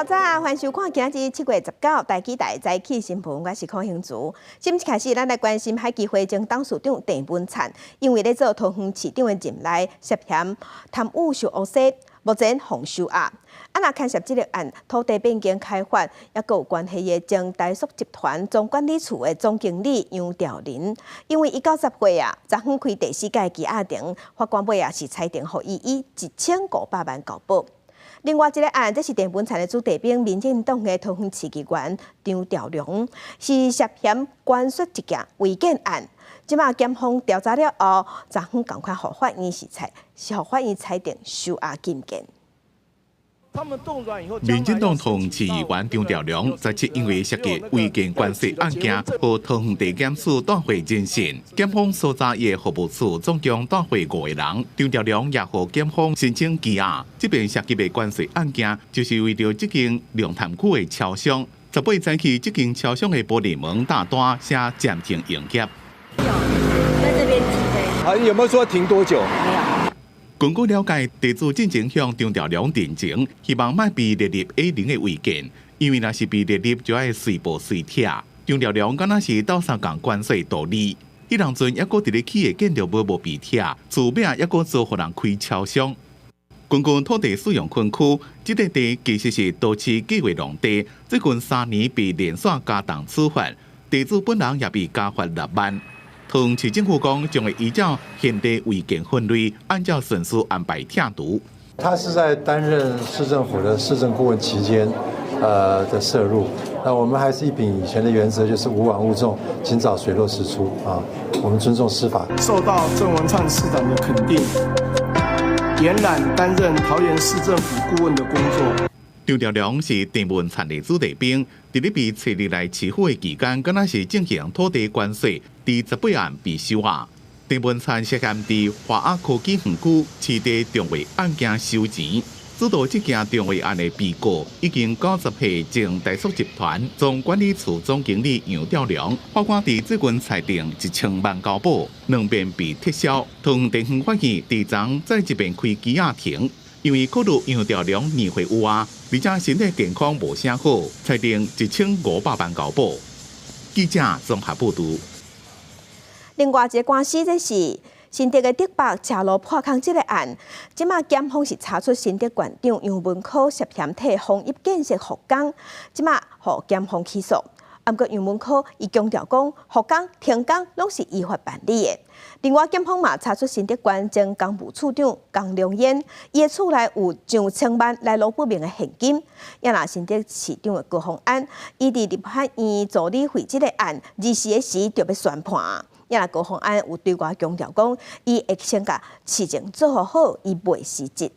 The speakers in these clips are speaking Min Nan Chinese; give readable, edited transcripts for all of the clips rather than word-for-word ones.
早，歡迎收看今日7月19台語台早起新聞，我是柯興竹。今日開始，咱來關心海基會前董事長鄭文燦，因為咧做桃園市長的任內涉嫌貪污受烏紗，目前予收押。啊，若牽涉這個案，土地變更開發，抑閣有關係的前台塑集團總管理處的總經理楊調琳，因為伊90歲啊，昨昏開第四屆羈押庭，法官尾仔是裁定予伊以1500萬交保。另外一個案，這是鄭文燦的子弟兵，民進黨的桃園市議員張調良，是涉嫌關說一件違建案。這馬檢方調查了後，昨昏仝款予法院是裁，是予法院裁定收押禁見。民進黨桃園市議員張調良17因為涉及違建關稅案件，予桃園地檢署帶回偵訊，檢方搜查伊的服務處總共帶回五個人，張調良也予檢方申請羈押。這遍涉及的關稅案件，就是為著這間龍潭區的超商。18早起，這間超商的玻璃門大單寫暫停營業。有，在這邊停。啊，有沒有說停多久？沒有。根據了解，地主進前向張調良陳情，希望莫被列入 A0的違建，因為若是被列入，就愛隨報隨拆。張調良敢若是鬥相共關稅圖利，彼當陣猶閣佇咧起的建築物無被拆，厝尾猶閣租予人開超商。根據土地使用分區，這塊地其實是都市計劃農地，最近3年被連續加重處罰，地主本人也被加罰6萬。桃園市政府講，將會依照現地違建分類，按照順序安排拆除。他是在擔任市政府的市政顧問期間，的涉入。那我們還是依秉以前的原則，就是勿枉勿縱，盡早水落石出啊。我們尊重司法。受到鄭文燦市長的肯定，延攬擔任桃園市政府顧問的工作。張調良是鄭文燦的子弟兵，佇咧被冊入來市府的期間，敢若是進行土地關稅，佇18案被收押。鄭文燦涉嫌佇華亞科技園區市地重劃案件收錢，主導這件重劃案的被告已經90歲前台塑集團總管理處總經理楊調良，法官佇最近裁定1000萬交保，兩遍被撤銷。桃園地方法院佇昨再一遍開羈押庭。因為考慮楊調良年歲有啊，而且身體健康無啥好，裁定1500萬交保。記者綜合報導。另外一個官司，這是新竹的竹北車路破空這個案，這馬檢方是查出新竹縣長楊文科涉嫌替豐邑建設復工，這馬予檢方起訴。毋過楊文科伊強調講，復工停工攏是依法辦理的。另外，檢方嘛查出新竹縣前工務處長江良燕，伊的厝內有上千萬來路不明的現金。也若新竹市長的高虹安，伊佇立法院助理廢這個案，24的時就欲宣判。也若高虹安有對外強調講，伊會先共市政做予好，伊袂辭職。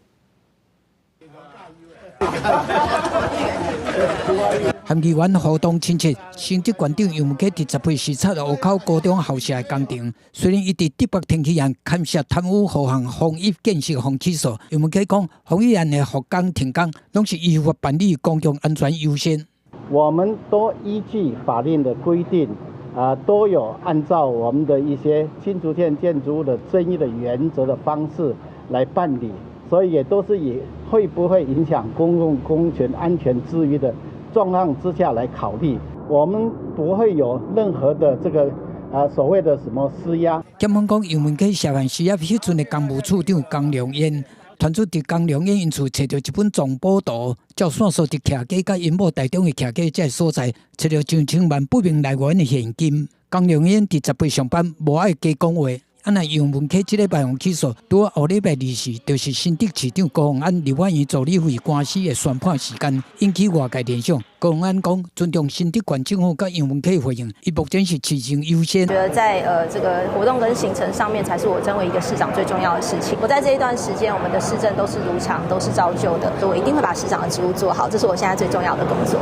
和議員互動親切，新竹縣長楊文科佇18視察湖口高中校舍的工程。雖然伊佇竹北天氣案牽涉貪污予項豐邑建設予起訴，楊文科講豐邑案的復工停工，攏是依法辦理，公共安全優先。我們都依據法令的規定，啊，都有按照我們的一些新竹縣建築物的爭議的原則的方式來辦理，所以也都是以會不會影響公共工程安全之餘的狀況之下來考慮，我們不會有任何的這個啊所謂的什麼施壓。檢方講，楊文科涉案施壓彼陣的工務處長江良燕，傳出佇江良燕𪜶厝揣著一本藏寶圖，照線索佇徛家佮𪜶某台中的徛家這个所在，揣著上千萬不明來源的現金。江良燕佇十八上班，無愛加講話。啊！若楊文科這禮拜予起訴，拄好後禮拜24，就是新竹市長高虹安立法院助理費官司的宣判時間，引起外界聯想。高虹安講，尊重新竹縣政府佮楊文科回應，伊目前是市政優先。覺得在這個活動跟行程上面，才是我身為一個市長最重要的事情。我在這一段時間，我們的市政都是如常，都是照舊的，我一定會把市長的職務做好，這是我現在最重要的工作。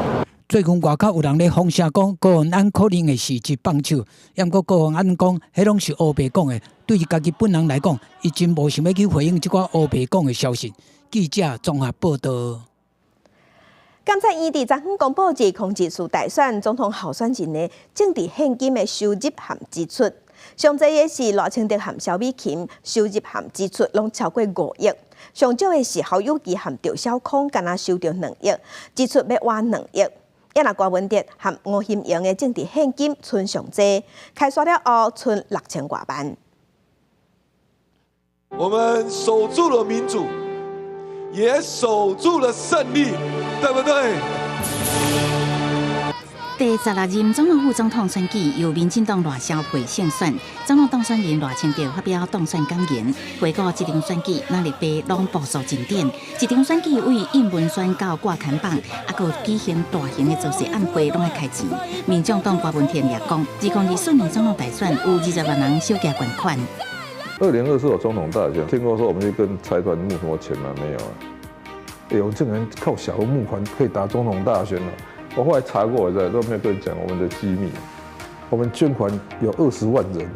最近外口有人咧風聲講高虹安可能會辭職放手，毋過高虹安講，彼攏是烏白講的。對伊家己本人來講，伊真無想欲去回應這寡烏白講的消息。記者綜合報導。監察院佇昨昏公布2024大選總統候選人的政治獻金的收入和支出。上濟的是賴清德和蕭美琴收入和支出攏超過5億，上少的是侯友宜和趙少康，敢若收著2億，支出欲倚2億。也若郭文哲和吳欣盈的政治獻金賰上濟，開煞了後賰6000外萬。我們守住了民主，也守住了勝利，對不對？第16任總統、副總統選舉由民進黨賴蕭配勝選，總統當選人賴清德發表當選感言，回顧這場選舉，藍綠白攏部署進展。這場選舉為印文宣到掛看板，猶閣舉行大型的造勢晚會，攏愛開錢。民眾黨郭文天也講，2024年總統大選有20萬人小額捐款。 2024有總統大選，聽過說我們去跟財團募什麼錢嗎？沒有啊。哎，我竟然靠小額募款可以打總統大選了。我後來查過，我在都沒有跟你講我們的機密。我們捐款有20萬人。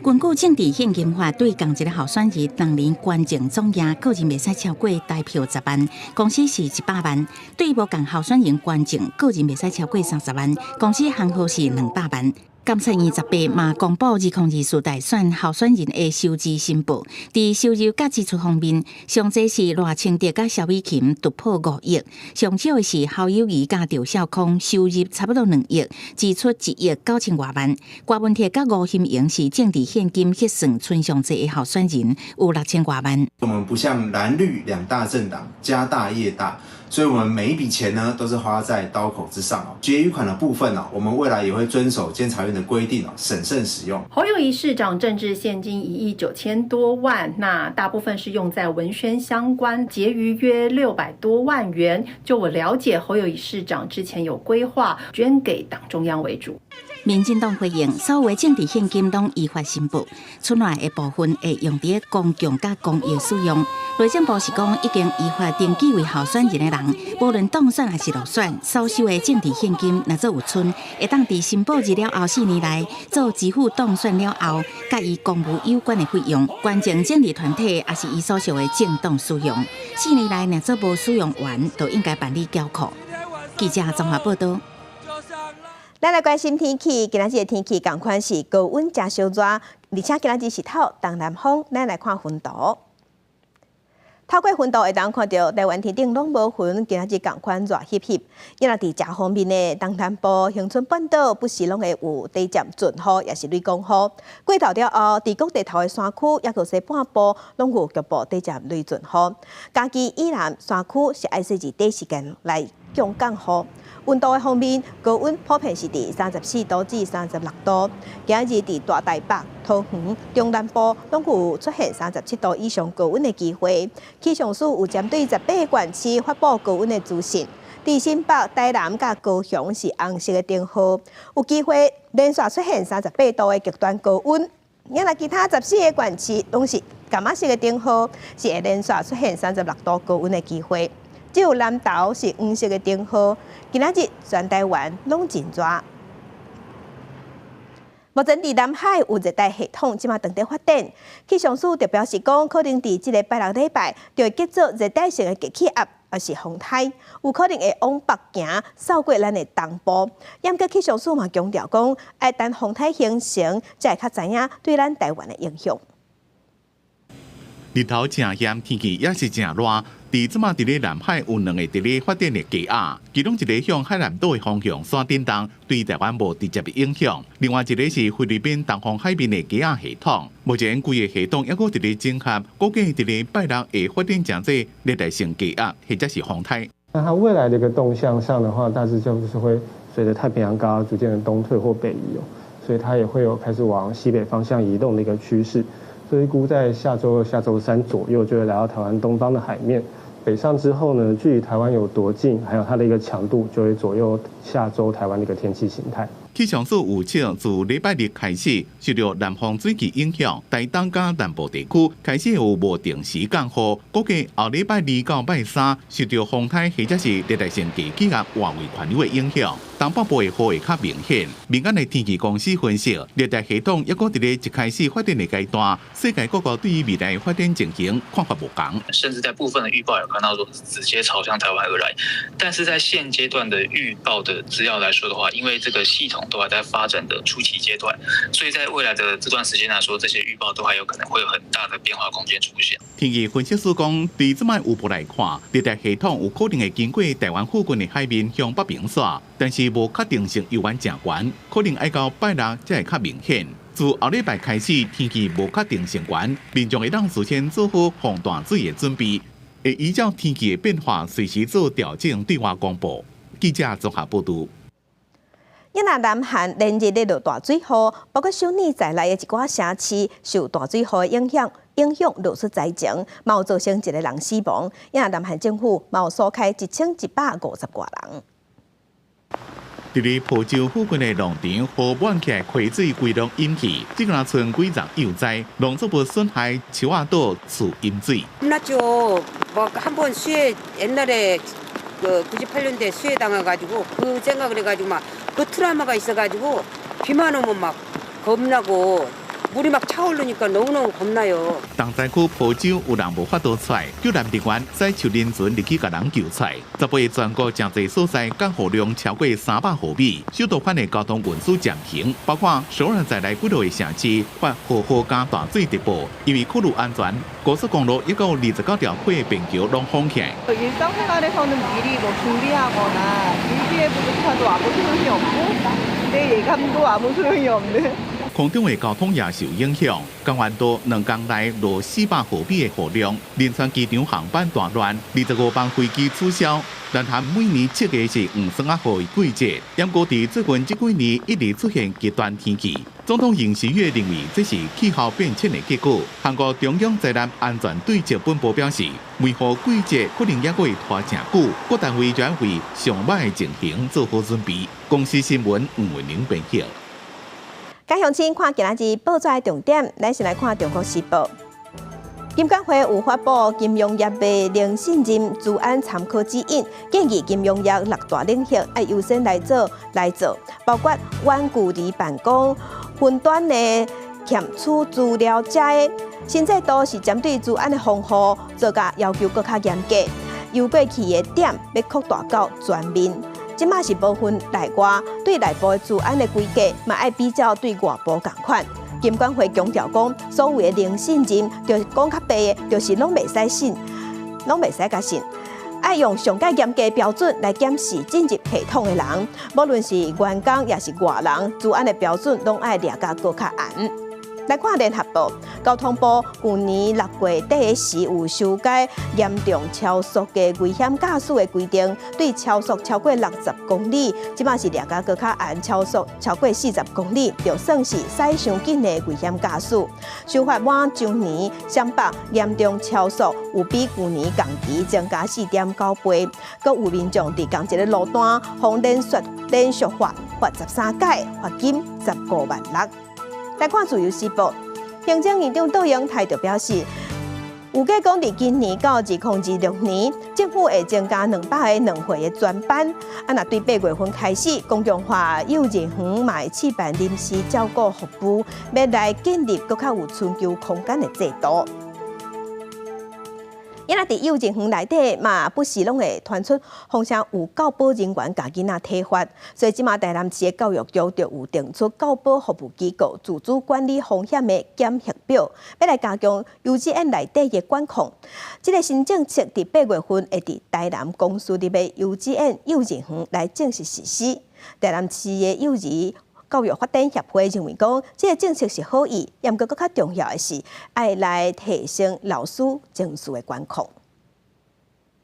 根據政治獻金法，對仝一个候選人，當年捐贈總額個人袂使超過台票10萬，公司是100萬；對無仝候選人捐贈，個人袂使超過30萬，公司行號是200萬。監察院18嘛公布2024大選候選人的收支申報，佇收入佮支出方面，上濟是賴清德佮蕭美琴突破5億，上少的是侯友宜佮趙少康收入差不多2億，支出1億9千外萬。郭文鐵佮吳欣盈是政治獻金結算賰上濟的候選人，有6000外萬。我們不像藍綠兩大政黨家大業大。所以，我們每一筆錢呢，都是花在刀口之上哦。結餘款的部分呢，我們未來也會遵守監察院的規定哦，審慎使用。侯友宜市長政治獻金1億9千多萬，那大部分是用在文宣相關，結餘約600多萬元。就我了解，侯友宜市長之前有規劃捐給黨中央為主。民進黨回應，所有政治獻金攏依法申報，出來的部分會用佇公共佮公益使用。內政部是講，已經依法登記為候選人的人，無論當選還是落選，所收的政治獻金若做有賰，會當佇申報日了後4年內做支付當選了後，佮伊公務有關的費用，捐贈政治團體抑是伊所屬的政黨使用。4年內若做無使用完，就應該辦理繳庫。記者綜合報道。咱來關心天氣，今仔日的天氣仝款是高溫加燒熱，而且今仔日是透東南風。咱來看雲圖，透過雲圖會當看著台灣天頂攏無雲，今仔日仝款熱翕翕。伊若佇遮方面的東南部、恆春半島，不時攏會有短暫陣雨，抑是雷公雨。過晝了後，佇各地頭的山區，抑閣西半部，攏有局部短暫雷陣雨。嘉義以南山區是愛設置短時間來強降雨。溫度的方面，高溫普遍是佇34度至36度。今日佇大台北、桃園、中南部，攏有出現37度以上高溫的機會。氣象署有針對18個縣市發布高溫的資訊。佇新北、台南佮高雄是紅色的燈號，有機會連續出現38度的極端高溫。也若其他14個縣市攏是柑仔色的燈號，是會連續出現36度高溫的機會。只有南投是黃色的燈號，今仔日全台灣攏真熱。目前佇南海有熱帶系統，這馬正佇發展。氣象署就表示講，可能佇這个拜六禮拜就會結做熱帶性的低氣壓，抑是風颱，有可能會往北行，掃過咱的東部。毋過氣象署嘛強調講，愛等風颱形成，才會較知影對咱台灣的影響。日頭誠炎，天氣也是誠熱。佇這馬佇咧南海有兩個佇咧發展的低壓，其中一个向海南島的方向徙振動，對台灣無直接的影響。另外一个是菲律賓東方海面的低壓系統，目前規个系統猶閣佇咧整合，估計佇咧拜六會發展成做熱帶性低壓，或者是風颱。那它未來的一個動向上的話，大致就是會隨著太平洋高壓逐漸的東退或北移哦，所以它也會有開始往西北方向移動的一個趨勢。所以估在下週二、下週三左右就會來到台灣東方的海面。北上之後呢，距離台灣有多近，還有它的一個強度，就會左右下週台灣的一個天氣形態。氣象署預測，自禮拜日開始，受著南方水汽影響，台東佮南部地區開始有無定時降雨。估計後禮拜二到拜三，受著風颱或者是熱帶性低氣壓外圍環流的影響，東北部的雨會較明顯。民間的天氣公司分析，熱帶系統猶閣佇咧一開始發展的階段，世界各國對於未來的發展情形看法無仝。甚至在部分的預報有看到說直接朝向台灣而來，但是在現階段的預報的資料來說的話，因為這個系統都還在發展的初期階段，所以在未來的這段時間來說，這些預報都還有可能會有很大的變化空間出現。天氣分析師講，對這擺預報來看，熱帶系統有可能會經過台灣附近的海面向北邊徙，但是無確定性猶原誠懸，可能愛到拜六才會較明顯。自後禮拜開始，天氣無確定性懸，民眾會當事先做好防大水的準備，會依照天氣的變化隨時做調整，對外公布。記者綜合報導。因為南韓連日咧落大水雨，包括首爾在內的一寡城市受大水雨的影響，影響落出災情，嘛有造成一個人死亡。因為南韓政府嘛有疏開1150外人。佇咧坡州附近的農場，雨滿起來溪水規攏淹去，這個村幾十幼災，農作物損害，樹仔倒厝淹水。 겁났죠. 뭐 한 번 수해 옛날에 그 98년도에 수해 당해가지고 그 생각을 해가지고 막 그 트라우마가 있어가지고 비만 오면 막 겁나고 물이 막 차오르니까 너무너무 겁나요. 重災區坡州有人無法度出來，救援人員駛樹林船入去共人救出來。18日全國誠濟所在降雨量超過300毫米，首都圈的交通運輸暫停，包括首爾在內幾落個城市發豪雨加大水特報，因為考慮安全，高速公路一共29條跨邊橋攏封起來。 일상생활에서는 미리 뭐 준비하거나 일기예보조차도 아무 소용이 없고 내 예감도 아무 소용이 없는. 空中的交通也受影響，江原道兩工內落400毫米的雨量，仁川機場航班大亂，25班飛機取消。南韓每年7月是黃霜仔雨的季節，毋過佇最近這幾年一直出現極端天氣。總統尹錫悅認為這是氣候變遷的結果。韓國中央災難安全對策本部表示，梅雨季節可能猶閣會拖誠久，各單位將為上歹的情形做好準備。公視新聞吳文玲編譯。各鄉親看今仔日報紙的重點，咱先來看《中國時報》。金管會有發布金融業的零信任資安參考指引，建議金融業六大領域愛優先來做來做，包括遠距離辦公、雲端的存取資料遮的新制度是針對資安的防護做甲要求閣較嚴格，由過去的點欲擴大到全面。這馬是無分內外，對內部的資安的規格，嘛愛比照對外部仝款。金管會強調講，所謂的零信任，就是講較白的，就是攏袂使信，攏袂使共信。愛用上蓋嚴格標準來檢視進入系統的人，無論是員工抑是外人，資安的標準攏愛掠甲閣較嚴。來看聯合報，交通部舊年6月底時有修改嚴重超速的危險駕駛的規定，對超速超過60公里，這馬是掠甲閣較嚴，超速超過40公里，就算是駛傷緊的危險駕駛。修法滿週年，雙北嚴重超速有比舊年同期增加4.9倍，閣有民眾佇仝一个路段，予連續罰罰13改，罰金15萬6。來看《自由時報》，行政院長卓榮泰就表示，預計講佇今年到2026年，政府會增加200個2歲的專班。啊，若對8月份開始，公共化幼兒園嘛會試辦臨時照顧服務，欲來建立閣較有春秋空間的制度。因為佇幼兒園內底嘛，不時攏會傳出風聲有教保人員共囡仔體罰，所以這馬台南市的教育局就有定出教保服務機構自主管理風險的檢核表，欲來加強幼稚園內底的管控。這个新政策佇8月份會佇台南公私立的幼稚園、幼兒園來正式實施。台南市的幼兒教育發展協會認為講，這个政策是好意，毋過閣較重要的是，愛來提升老師情緒的管控。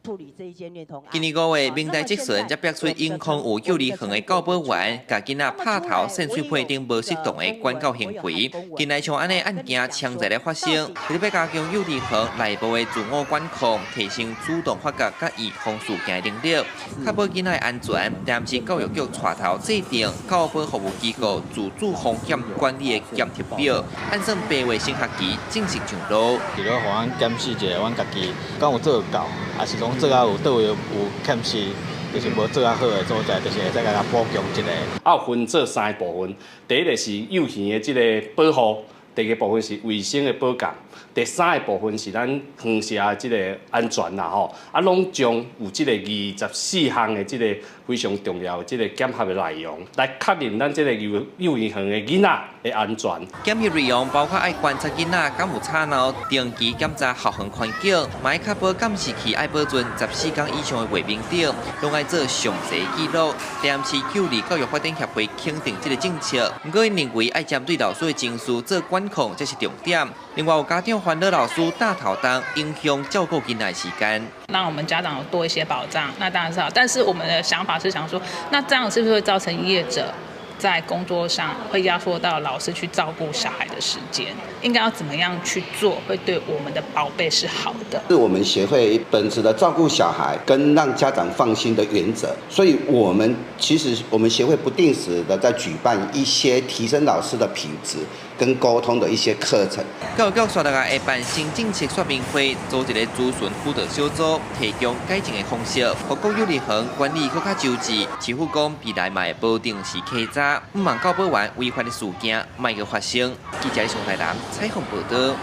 今年5月，明代職詢才爆出永康有幼兒園的教保員，共囡仔拍頭、扇喙皮等無適當的管教行為。近來像按呢案件常在咧發生，特別加強幼兒園內部的自我管控，提升主動發覺佮預防事件的能力，確保囡仔的安全。台南市教育局帶頭制定教保服務機構自主風險管理的檢核表，按算8月新學期正式上路。除了予阮檢視一下，阮家己敢有做夠，抑是講做甲有佗位有欠失，就是無做較好的所在，就是會使共補強一下。啊，分做三個部分，第一个是幼兒的這个保護，第二个部分是衛生的保健，第三个部分是咱園舍的這个安全啦吼。啊，攏將有這个24項的這个非常重要的這个檢核的內容，來確認咱這个幼兒園的囡仔的安全。檢核內容包括愛觀察囡仔敢有吵鬧，定期檢查校園環境，嘛愛確保監視器愛保存14天以上的畫面等，攏愛做詳細記錄。台南市幼兒教育發展協會肯定這个政策，毋過𪜶認為愛針對老師的情緒做管控，才是重點。另外有家長煩惱老師擔頭重，影響照顧囡仔的時間。讓我們家長有多一些保障，那當然是好。但是我們的想法是想說，那這樣是不是會造成業者在工作上會壓縮到老師去照顧小孩的時間？應該要怎麼樣去做，會對我們的寶貝是好的？是我們協會本着的照顧小孩跟讓家長放心的原則，所以我們其實我們協會不定時的在舉辦一些提升老師的品質跟溝通的一些課程。教育局紲落來會辦新政策說明會，組一個諮詢輔導小組，提供改進的方式，予各幼兒園管理閣較周至。市府講未來嘛會無定時稽查，毋望教保員違法的事件莫閣發生。記者上台南採訪報導。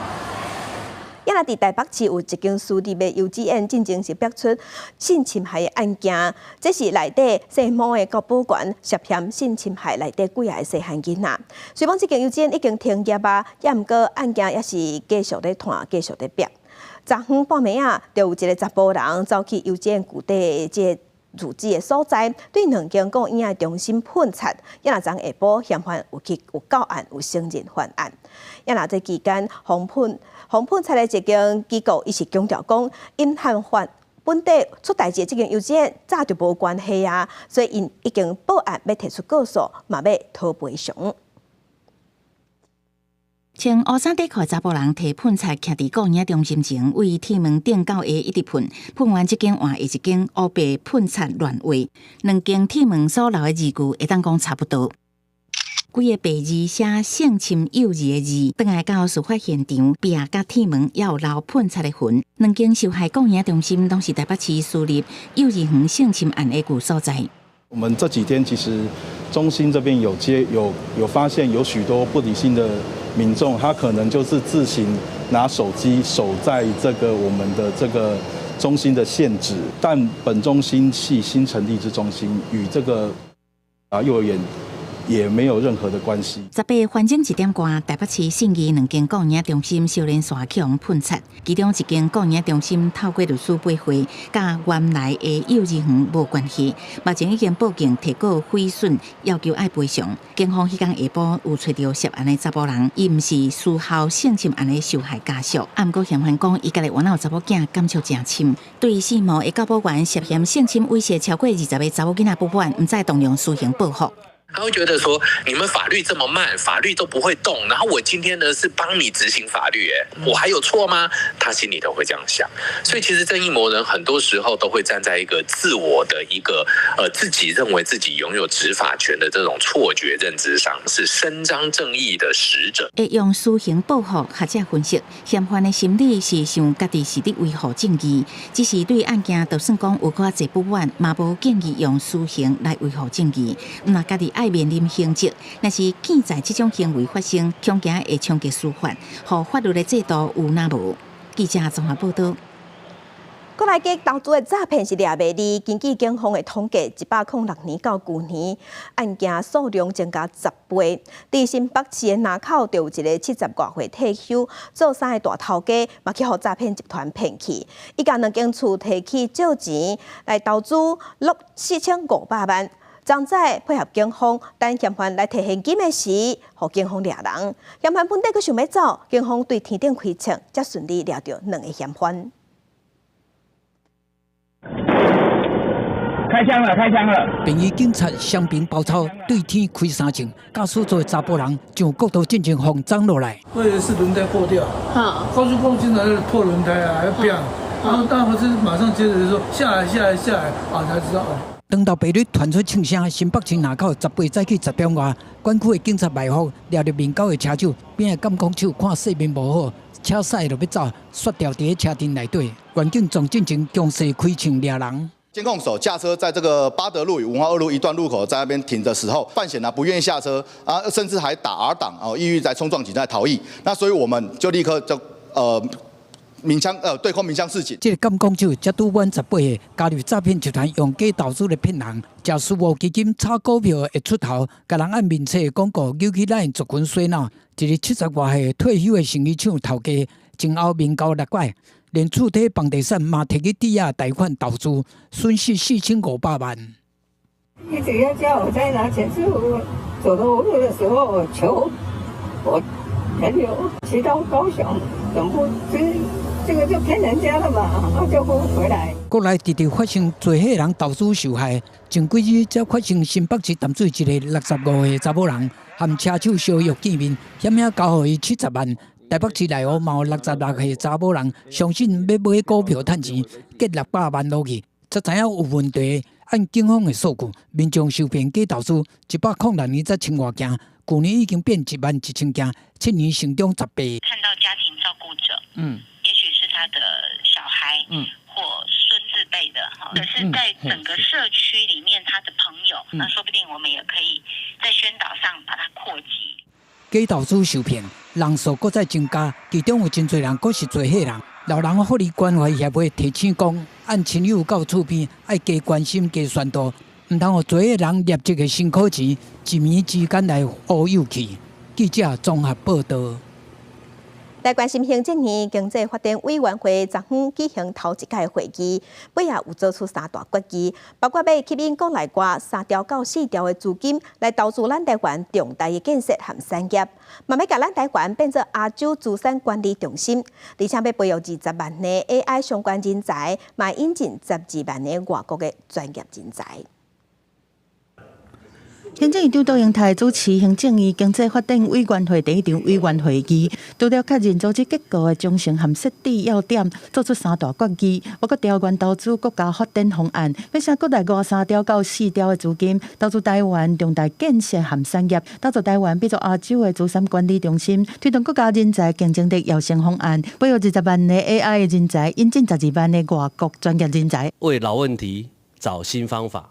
也若佇台北市有一間私立的幼稚園，進前是爆出性侵害的案件，這是內底姓毛的教保員涉嫌性侵害內底幾个細漢囡仔。雖講這間幼稚園已經停業啊，也毋過案件也是繼續咧傳，繼續咧爆。昨昏半暝仔，就有一个查埔人走去幼稚園舊底這个住址的所在，對兩間孤兒院的中心噴漆，也若昨下晡嫌犯有去有到案，有承認犯案。也若這期間，予噴漆的這間機構，伊是強調講，𪜶和犯本底出代誌的這間幼稚園早就無關係啊，所以𪜶已經報案欲提出告訴，嘛欲討賠償。穿烏衫短褲查埔人提噴漆，徛佇孤兒中心前，對鐵門頂到下一直噴，噴完這間換下一間，烏白噴漆亂畫，兩間鐵門所留的字句會當講差不多。幾个白字寫性侵幼兒的字，轉來到事發現場，壁佮鐵門也有留噴漆的痕。兩間受害孤兒中心攏是台北市私立幼兒園性侵案的舊所在。我們這幾天其實中心這邊有接有有發現有許多不理性的民眾，他可能就是自行拿手機守在這個我們的這個中心的現址，但本中心係新成立之中心，與這個幼兒園也沒有任何的關係。 18翻鐘一點外，台北市信義兩間孤兒中心相連紲去予噴漆，其中一間孤兒中心透過律師背會，佮原來的幼兒園無關係，目前已經報警提告毀損，要求愛賠償。警方彼工下晡有揣著涉案的查埔人，伊毋是私校性侵案的受害家屬，啊，毋過嫌犯講伊家己原來有查某囝感觸誠深，對姓毛的教保員涉嫌性侵猥褻超過20个查某囡仔不滿，毋再動用私刑報復。他會覺得說，你們法律這麼慢，法律都不會動，然後我今天呢是幫你執行法律，誒，我還有錯嗎？他心裡頭會這樣想。所以其實正義魔人很多時候都會站在一個自我的一個，自己認為自己擁有執法權的這種錯覺認知上，是伸張正義的使者。會用私刑報復，學者分析，嫌犯的心理是想家己是佇維護正義，只是對案件就算講有較濟不滿，嘛無建議用私刑來維護正義。毋若家己愛面臨刑責，若是見在這種行為發生，恐驚會衝擊司法，予法律的制度有那無？記者綜合報導。國內嘅投資的詐騙是掠袂離，根據警方的統計，106年到舊年，案件數量增加10倍。佇新北市的林口，就有一个70外歲退休做衫的大頭家，嘛去予詐騙集團騙去。伊共兩間厝提去借錢來投資，落4500萬。昨早配合警方，等嫌犯來提現金的時，予警方掠人。嫌犯本底閣想欲走，警方對天頂開槍，才順利掠著兩个嫌犯。開槍了！開槍了！便衣警察雙爿包抄，對天開三槍，駕駛座的查埔人上國道進前予撞落來。或者是輪胎破掉，高速公路經常是破輪胎啊，要變，然後當時馬上接着就說下來下來下來，啊才知道哦。當頭白日傳出槍聲，新北市林口18早起10點外，管區的警察埋伏，掠著面交的車手，邊的監控手看勢面無好，車駛就欲走，煞牢佇咧車陣內底。員警從進前強勢開槍掠人。監控手駕車在這個八德路與文化二路一段路口，在那邊停的時候，范顯呢不願意下車啊，甚至還打 R 檔哦，意欲在衝撞警車逃逸。那所以我們就立刻就鳴槍對空鳴槍示警。這個監控手才拄滿18歲，加入詐騙集團，用假投資來騙人，食私募基金炒股票會出頭，共人按面冊廣告誘去咱族群洗腦。一个70外歲退休的成衣廠頭家，前後面交六擺，連厝體房地產嘛提去抵押貸款投資，損失4500萬。一直要叫我再拿錢，是我走投無路的時候，我求我朋友騎到高雄總部，這個就騙人家了嘛，就不回來。國內直直發生濟歲人投資受害，前幾日才發生新北市淡水一个65歲查某人，和車手相約見面，險險交予伊70萬。台北市內湖嘛有66歲查某人，相信欲買股票趁錢，結600萬落去，才知影有問題。按警方的數據，民眾受騙假投資，106年才千外件，舊年已經變1萬1千件，7年成長10倍。看到家庭照顧者，也許是他的小孩，或孫子輩的，哈，可是在整個社區裡面，他的朋友，那說不定我們也可以在宣導上把它擴及。假投資受騙，人數閣再增加，其中有真濟人閣是濟歲人。老人福利關懷協會提醒講，按親友到厝邊，愛加關心、加宣導，毋通予濟歲人捏這个辛苦錢，一暝之間來烏有去。記者綜合報道。來關心行政院經濟發展委員會昨昏舉行頭一屆會議，尾仔有做出三大決議，包括欲吸引國內外3兆到4兆的資金來投資咱台灣重大的建設和產業，嘛欲共咱台灣變做亞洲資產管理中心，而且欲培育20萬个 AI 相關人才，嘛引進12萬个外國的專業人才。行政院長卓榮泰主持行政院經濟發展委員會第一場委員會議，除了確認組織結構的章程和設置要點，做出三大決議，包括調原投資國家發展方案，欲請國內外3兆到4兆的資金，投資台灣重大建設和產業，打造台灣變做亞洲的資產管理中心，推動國家人才競爭力躍升方案，培育20萬个 AI 的人才，引進12萬个外國專業人才。為老問題找新方法。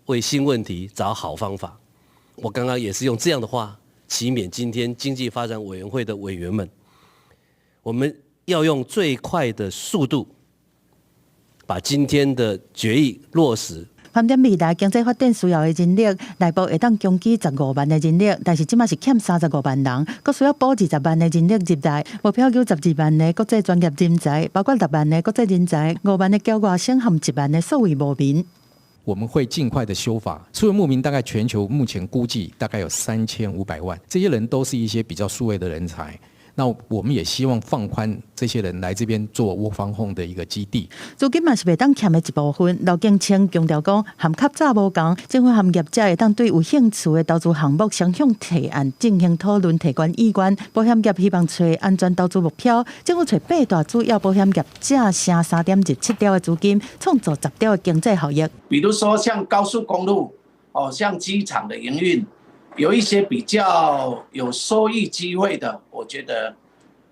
為新問題找好方法，我剛剛也是用這樣的話，期勉今天經濟發展委員會的委員們，我們要用最快的速度，把今天的決議落實。盤點未來經濟發展需要的人力，內部會當供給15萬的人力，但是這馬是欠35萬人，閣需要補20萬的人力入來，目標有12萬的國際專業人才，包括6萬的國際人才、5萬的僑外生和1萬的數位牧民。我們會盡快的修法。數位牧民大概全球目前估計大概有3500萬，這些人都是一些比較數位的人才。那我們也希望放寬這些人來這邊做 work from home 的一個基地。資金嘛是袂當欠的一部分。劉建清強調講，和較早無仝，政府和業者會當對有興趣的投資項目雙向提案進行討論，提懸意願。保險業希望揣安全投資目標，政府揣八大主要保險業者省3.27兆的資金，創造10兆的經濟效益。比如說像高速公路，哦，像機場的營運。有一些比較有收益機會的，我覺得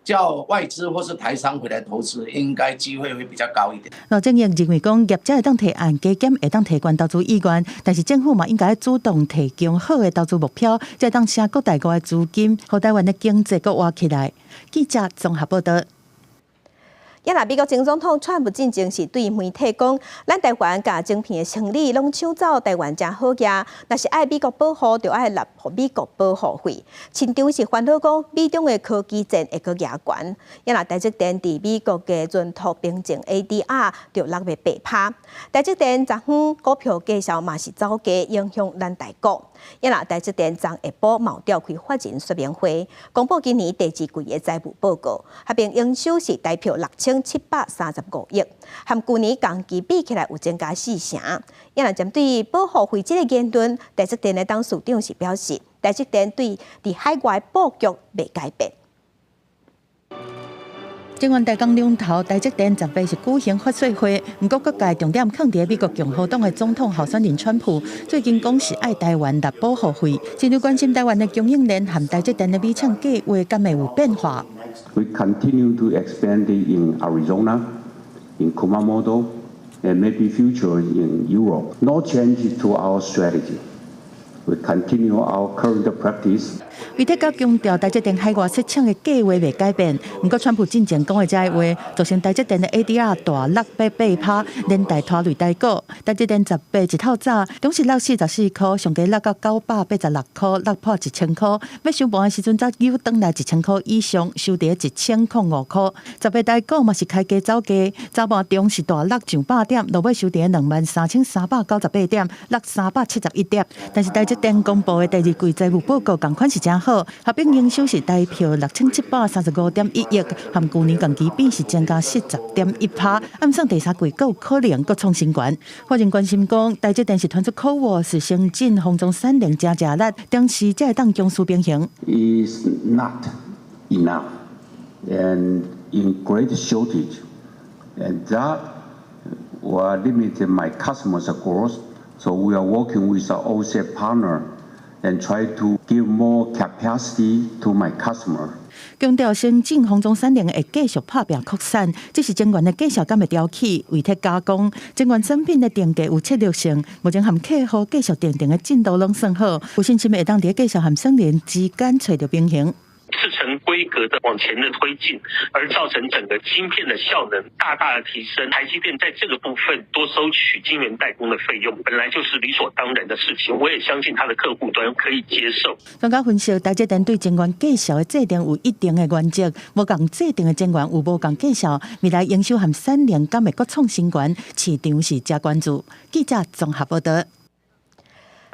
叫外資或是台商回來投資，應該機會會比較高一點。羅正義認為講，業者會當提案加減，會當提懸投資意願，但是政府嘛應該主動提供好的投資目標，才會當請國內外的資金，予台灣的經濟閣活起來。記者綜合報道。也若美國前總統川普進前是對媒體講，咱台灣共晶片的生理攏搶走台灣誠好額，若是愛美國保護，就愛納美國保護費。親像是煩惱講，美中的科技戰會閣加懸。也若台積電佇美國的存託憑證 ADR 就落8%。台積電昨昏股票價數嘛是走低，影響咱台股。也若台積電昨下晡嘛召開法人說明會，公布今年第二季的財務報告，合併營收是台票6735億，和舊年同期比起來有增加4成。也若針對保護費這个言論，台積電的董事長是表示，台積電對佇海外布局袂改變。台灣大江龍頭台積電10日是舉行法說會，毋過各界重點囥佇美國共和黨的總統候選人川普，最近講是愛台灣納保護費，真濟關心台灣的供應鏈和台積電的米廠計劃敢會有變化。 We continue to expand in Arizona, in Kumamoto, and maybe future in Europe. No change to our strategy. We continue our current practice. 威特閣強調，台積電海外設廠的計劃袂改變。毋過，川普進前講的這个話，造成台積電的 ADR 大落8%，連帶拖累台股。台積電18一透早，中時落44箍，上低落到986箍，落破1000箍。欲收盤的時陣，才又轉來1000箍以上，收佇1005箍。18台股嘛是開低走低，早盤中是大落上百點，落尾收佇23,398點，落371點。但是台積電公布的第二季財務報告仝款是誠好，合併營收是台票6735.1億，和舊年同期比是增加40.1%。按算第三季閣有可能閣創新高。法人關心講，台積電是傳出口誤，是先進封裝產能誠食力，當時才會當公私平衡。 Is not enough and in great shortage, and that will limit my customers' growth. So we are working with our OSAT partner and try to give more capacity to my customer. 強調先進封裝產能會繼續拍拚擴產，只是晶圓的繼續敢會調起，委託加工，晶圓產品的定價有策略性，目前和客戶繼續訂定的進度攏算好，有信心會當佇繼續和產能之間揣著平衡。製程規格的往前的推進，而造成整個晶片的效能大大的提升。台積電在這個部分多收取晶圓代工的費用，本來就是理所當然的事情。我也相信他的客戶端可以接受。專家分析，台積電對晶圓價數的制定有一定的原則，無仝制定的晶圓有無仝價數，未來營收和產能敢會閣創新高，市場是誠關注。記者綜合報道。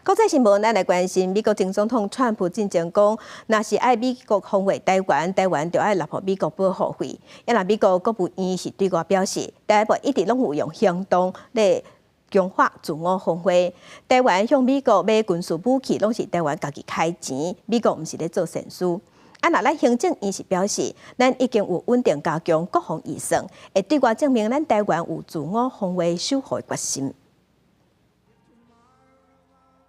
國際新聞，咱來關心美國前總統川普進前講，若是愛美國防衛台灣，台灣就愛納予美國保護費。啊若美國國務院是對外表示，台灣一直攏有用行動來強化自我防衛。台灣向美國買軍事武器，攏是台灣家己開錢，美國毋是咧做善事。啊若咱行政院是表示，咱已經有穩定加強國防預算，會對外證明咱台灣有自我防衛守護的決心。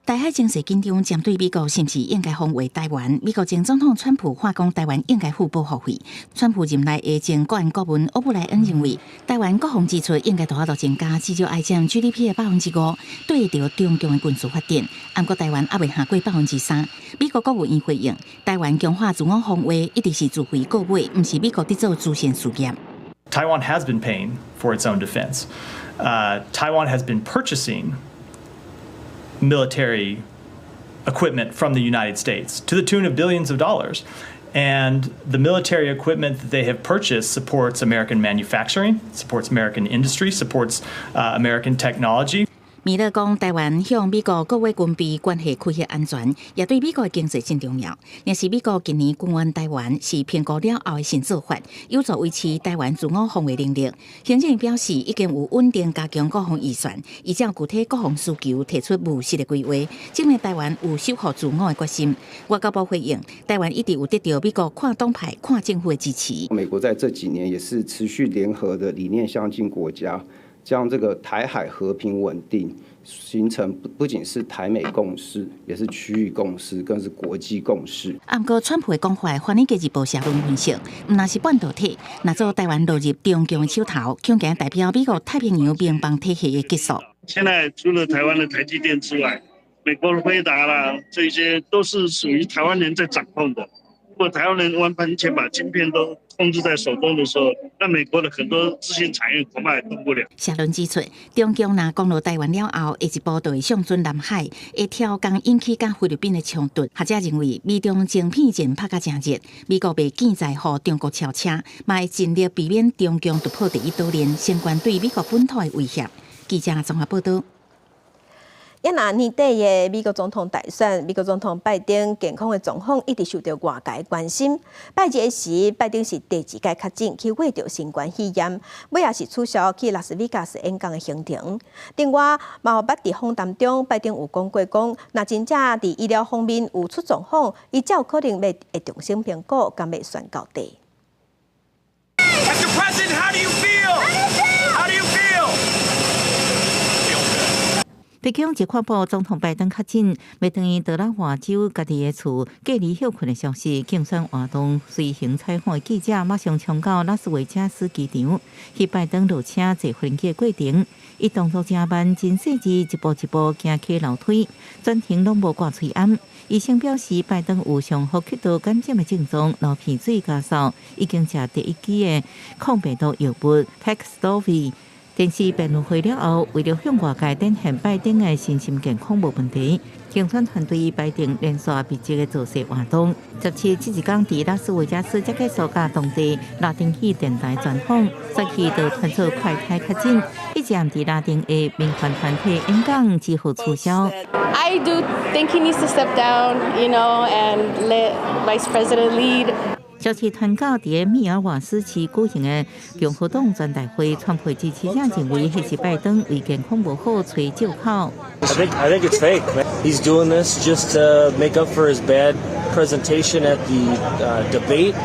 台海情勢緊張，針對美國是毋是應該防衛台灣？美國前總統川普喊講台灣應該付保護費。川普任內的前國安顧問歐布萊恩認為，台灣國防支出應該大幅度增加，至少愛佔 GDP 的5%，對著中共的軍事發展。毋過台灣猶未下過3%。美國國務院回應，台灣強化自我防衛一直是自費購買，毋是美國佇做慈善事業。 Taiwan has been paying for its own defense. Taiwan has been purchasing military equipment from the United States to the tune of billions of dollars. And the military equipment that they have purchased supports American manufacturing, supports American industry, supports American technology. 米勒講，台灣向美國購買軍備關係區域安全，也對美國的經濟真重要。若是美國近年軍援台灣是評估了後的新做法，有助維持台灣自我防衛能力。行政院表示，已經有穩定加強國防預算，依照具體國防需求提出務實的規劃，證明台灣有守護自我的決心。外交部回應，台灣一直有得到美國跨黨派、跨政府的支持。美國在這幾年也是持續聯合的理念相近國家。將這個台海和平穩定形成不僅是台美共識，也是區域共識，更是國際共識。毋過川普的講法，華爾街日報社論分析，毋但是半導體，若做台灣落入中共的手頭，恐驚代表美國太平洋盟邦體系的結束。現在除了台灣的台積電之外，美國的輝達啦，這些都是屬於台灣人在掌控的。如果台灣人完全把晶片都控制在手中的時候，那美國的很多資訊產業恐怕也動不了。社論指出，中共若攻入台灣了後，下一步就會向準南海，會挑工引起佮菲律賓的衝突。學者認為，美中晶片戰拍甲誠熱，美國袂見再予中國超車，嘛會盡力避免中共突破第一島鏈，升懸對美國本土的威脅。記者綜合報道。啊若年底的美國總統大選，美國總統拜登健康的狀況一直受到外界關心。拜日時，拜登是第二擺確診去患著新冠肺炎，尾仔是取消去拉斯維加斯演講的行程。另外，嘛捌佇訪談中，拜登有講過講，若真正佇醫療方面有出狀況，伊才有可能會重新評估，敢欲選到底。 Mr. President, how do you feel? How do you feel? 白宮一發布總統拜登確診，欲轉去德拉華州家己的厝隔離歇睏的消息，競選活動隨行採訪的記者馬上衝到拉斯維加斯機場，彼拜登落車坐飛機的過程，伊動作誠慢，真細緻，一步一步行起樓梯，全程攏無掛喙罨。醫生表示，拜登有上呼吸道感染的症狀，流鼻水咳嗽，已經食第一劑的抗病毒藥物 Paxlovid。電視辯論會了後，為了向外界展現拜登的身心健康無問題，競選團隊排定連續密集的造勢活動。17這一工佇拉斯維加斯才結束佮當地拉丁語電台專訪，隨去就傳出快篩確診，彼站佇拉丁的民權團體演講之後取消。 I do think he needs to step down and let Vice President lead. 消息傳到佇密爾瓦斯市舉行的共和黨全代會，川普支持者認為彼是拜登為健康無好揣藉口。 I think it's fake. He's doing this just to make up for his bad presentation at the debate.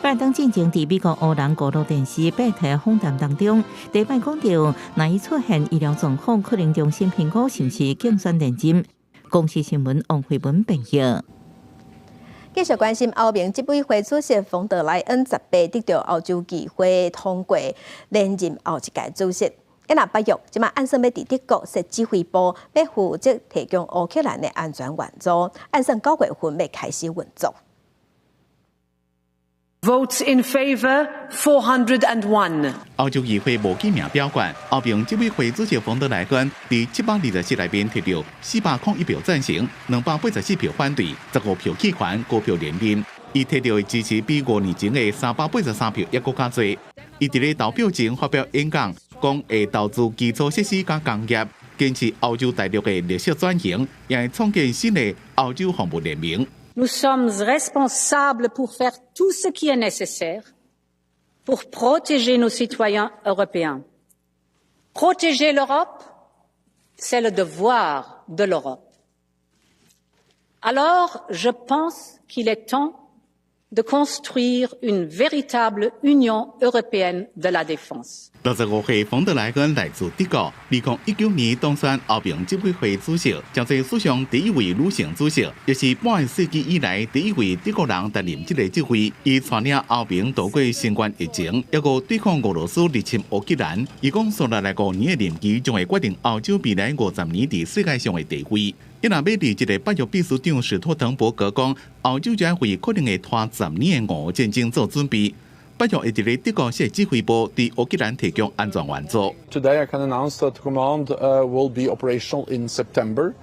拜登進前佇美國烏人公路電視八台訪談當中，第一擺講著，若伊出現醫療狀況，可能重新評估是毋是競選連任。公視新聞王慧文編譯。繼續關心歐盟執委會主席馮德萊恩18得著歐洲議會通過連任後一屆主席。啊若北約這馬按算欲佇德國設指揮部，欲負責提供烏克蘭的安全援助，按算9月份欲開始運作。 Votes in favor 401。歐洲議會無記名表決，歐盟執委會主席馮德萊恩佇724內面提著401票贊成，284票反對，15票棄權，5票連任。伊提著的支持比5年前的383票猶閣較濟。伊佇咧投票前發表演講，講會投資基礎設施佮工業，堅持歐洲大陸的綠色轉型，也會創建新的歐洲防務聯盟。 Nous sommes responsables pour faire tout ce qui est nécessaire pour protéger nos citoyens européens. Protéger l'Europe, c'est le devoir de l'Europe. Alors, je pense qu'il est temps de construire une véritable Union européenne de la défense. 65歲馮德萊恩來自德國，2019年當選歐盟執委會主席，成做史上第一位女性主席，也是半個世紀以來第一位德國人擔任這個職位。伊帶領歐盟度過新冠疫情，猶閣對抗俄羅斯入侵烏克蘭。伊講，紲落來5年的任期將會決定歐洲未來50年佇世界上的地位。伊若欲佇這個北約秘書長史托滕伯格講，歐洲將會可能會拖10年的俄烏戰爭做準備。北約會佇咧德國設指揮部，對烏克蘭提供安全援助。 Today I can announce that command will be operational in September.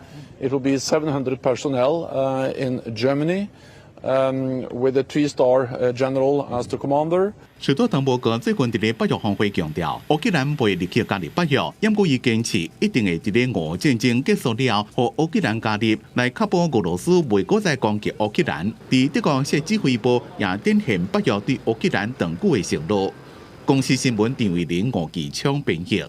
It will be 700 personnel in Germany with a three-star general as the commander. 史托滕伯格最近佇咧北約峰會強調，烏克蘭袂立刻加入北約，毋過伊堅持一定會佇咧俄烏戰爭結束了後，予烏克蘭加入，來確保俄羅斯袂閣再攻擊烏克蘭。佇德國設指揮部也展現北約對烏克蘭長久的承諾。公視新聞陳慧玲、吳繼昌編譯。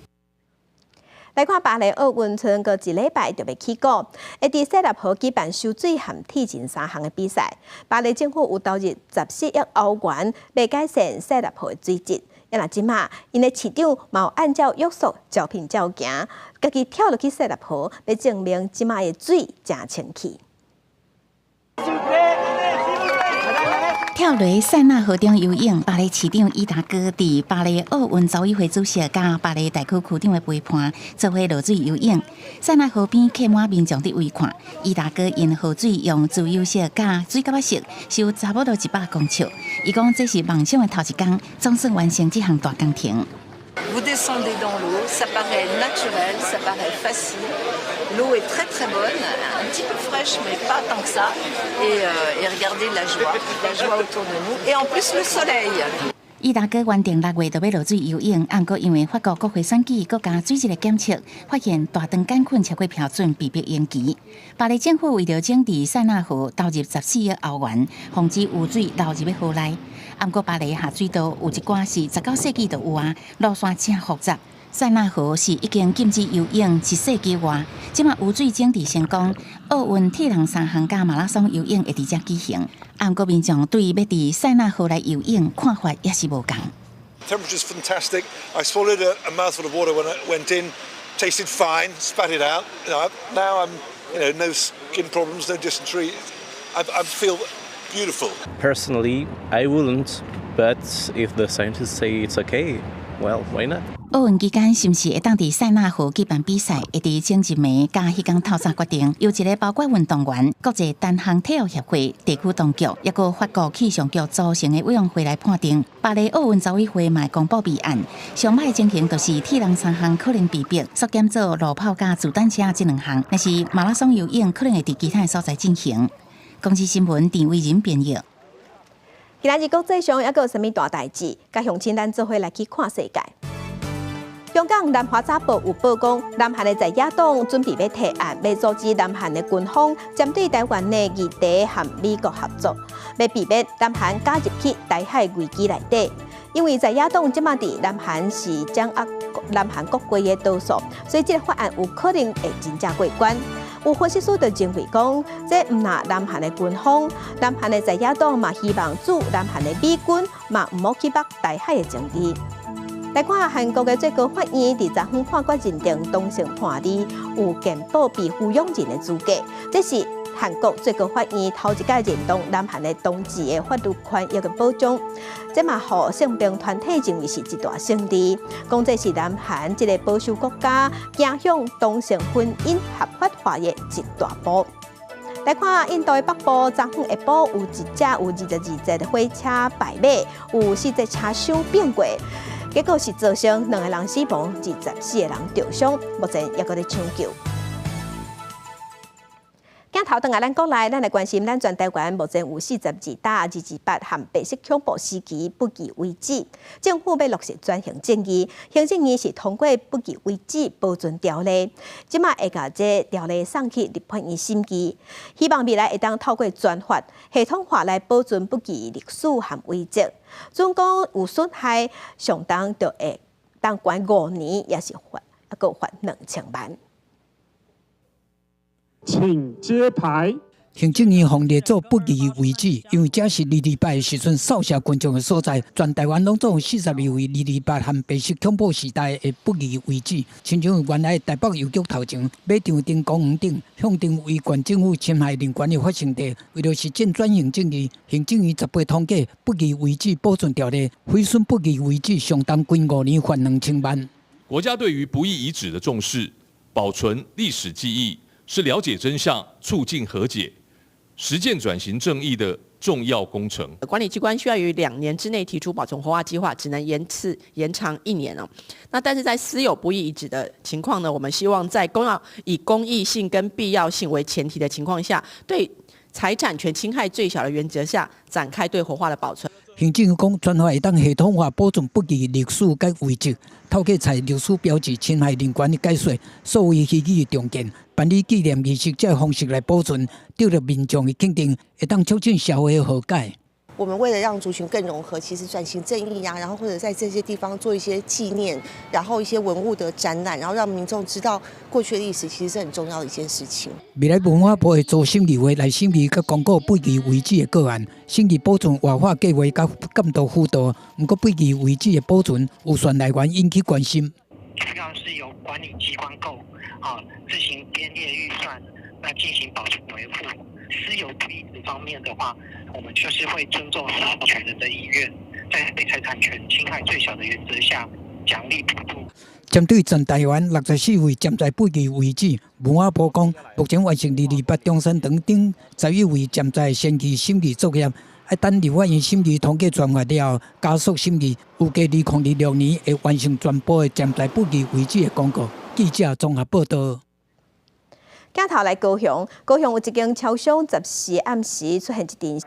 來看巴黎奧運賰閣一禮拜就欲起鼓，會佇塞納河舉辦泅水和鐵人三項的比賽。巴黎政府有投入14億歐元，欲改善塞納河的水質。啊若這馬，𪜶的市長嘛有按照約束招聘照行，家己跳落去塞納河，欲證明這馬的水誠清氣。跳落塞納河中游泳，巴黎市長伊達哥佇巴黎奧運組委會主席佮巴黎大區區長的陪伴，做伙落水游泳。塞納河邊客滿民眾佇圍看，伊達哥沿河水用自由色佮水蛤仔色，泅差不多100公尺。伊講這是夢想的頭一工，總算完成這項大工程。 Vous descendez dans l'eau, ça paraît naturel, ça paraît facile. L'eau est très très bonne, un petit peu fraîche, mais pas tant que ça. Et regardez la joie autour de nous. Et en plus le soleil. 伊達哥原定6月就欲落水游泳，毋過因為法國國會選舉閣加水質的檢測，發現大腸桿菌超過標準，被迫延期。巴黎政府為著整治塞納河，投入14億歐元，防止污水流入河內。毋過巴黎下水道有一寡是19世紀就有啊，路線誠複雜。塞納河是已經禁止游泳一世紀外，這馬污水整治成功，奧運鐵人三項佮馬拉松游泳會佇遮舉行。毋過民眾對欲佇塞納河內游泳看法也是無仝。 Temperature's fantastic. I swallowed a mouthful of water when I went in. Tasted fine, spat it out. Now I'm, no skin problems, no dysentery. I feel beautiful. Personally, I wouldn't, but if the scientists say it's okay, well, why not? 奧運期間是毋是會當佇塞納河舉辦比賽？會佇前一暝佮彼工透早決定。由一个包括運動員、國際單項體育協會、地區當局，抑閣法國氣象局組成的委員會來判定。巴黎奧運組委會嘛公布備案。上歹情形就是鐵人三項可能被迫縮減做路跑佮自單車這兩項，若是馬拉松游泳可能會佇其他的所在進行。公視新聞陳偉仁編譯。今仔日國際上猶閣有啥物大代誌？佮鄉親咱做伙來去看世界。香港南華早報有報講，南韓的在野黨準備欲提案，欲阻止南韓的軍方針對台灣的議題和美國合作，欲避免南韓加入去台海危機內底。因為在野黨這馬佇南韓是掌握南韓國會的多數，所以這個法案有可能會真正過關。有分析師就認為講，這毋但南韓的軍方，南韓的在野黨嘛希望駐南韓的美軍嘛毋好去捌台海的爭議。來看韓國的最高法院，佇昨昏判決認定同性伴侶有健保被撫養人的資格，這是韓國最高法院頭一擺認同南韓的同志的法律權益的保障，這嘛予性平團體認為是一大勝利，講這是南韓這个保守國家走向同性婚姻合法化的一大步。來看印度的北部，昨昏下晡有一隻有22節的火車敗馬，有四節車廂變過。結果是造成兩個人死亡，24個人著傷，目前猶閣咧搶救。鏡頭轉來咱國內，咱來關心咱全台灣目前有42搭228和白色恐怖時期不義遺址，政府欲落實轉型正義，行政院是通過不義遺址保存條例，這馬會共這條例送去立法院審議，希望未來會當透過專法系統化來保存不義歷史和遺跡。準講有損害，上重就會當關5年，抑是罰猶閣罰2000萬。請揭牌。行政院予列做不義遺址，因為這是228的時陣掃射群眾的所在。全台灣攏總有42位228和白色恐怖時代的不義遺址，親像原來台北郵局頭前、馬場町公園頂、向定違縣政府侵害人權的發生地。為著實踐轉型正義，行政院18通過不義遺址保存條例，毀損不義遺址上重關5年，罰2000萬。國家對於不義遺址的重視，保存歷史記憶，是了解真相、促進和解、實踐轉型正義的重要工程。管理機關需要於2年之內提出保存活化計劃，只能延次延長一年哦。那但是在私有不義遺址的情況呢，我們希望在公要以公益性跟必要性為前提的情況下，對財產權侵害最小的原則下，展開對活化的保存。行政院講，專法會當系統化保存不義歷史佮遺跡，透過採歷史標誌侵害人權的解說、數位虛擬的重建、辦理紀念儀式這方式來保存，得到民眾的肯定，會當促進社會和解。我們為了讓族群更融合，其實轉型正義呀，然後或者在這些地方做一些紀念，然後一些文物的展覽，然後讓民眾知道過去的歷史，其實是很重要的一件事情。未來文化部會組審議會來審議佮公告不義遺址的個案，審議保存活化計劃佮監督輔導。毋過不義遺址的保存預算來源引起關心。主要是由管理機關購啊自行編列預算來進行保存維護。私有不義址方面的話，我們就是會尊重所有權人的意願，在對財產權侵害最小的原則下，獎勵補助。針對全台灣64位潛在不義遺址，文化部講，目前完成228中山堂頂11位潛在先期審議作業，愛等立法院審議通過專法了後，加速審議，預計2026年會完成全部的潛在不義遺址的公告。記者綜合報道。鏡頭來高雄，高雄有一間超商14暗時出現一陣。